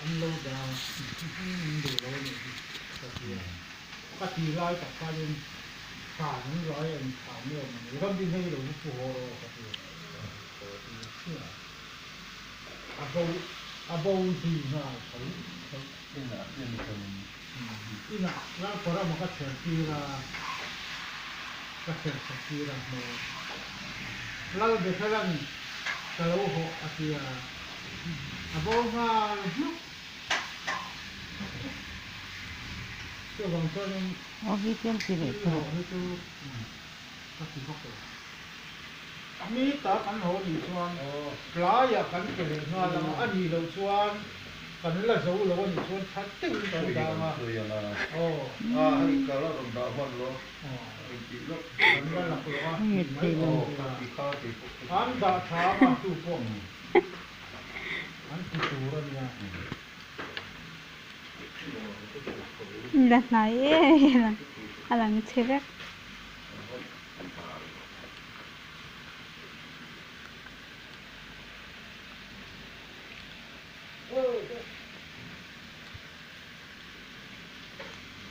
An lo dah min duh lo a nih hi ka ti a. Ka ti lai tak khanin thlan an rai a inthlan ni awm a ni. Ramdin hei lo va pu haw rawh ka ti a. A bo a bo zui nghal tho. Inah Inah Lalparama ka chher tir a, ka chher chhak tir a. Lalbethela'n ka lo hawh a ti a, a bo nghal hmak. Chuvang chuanin thil hawh hi chu ka ti vak lo. Mi ta kan haw nih chuan tlaiah kan ke leh nghal ang a, a nih loh chuan kan la zo lo a nih chuan tha deuhin kan dah ang a. Aw. Kan la lak lo a tih mai tur a. An dah tha ang a tu pawh an ti tur a nia. La hnai em a lang chhe vek.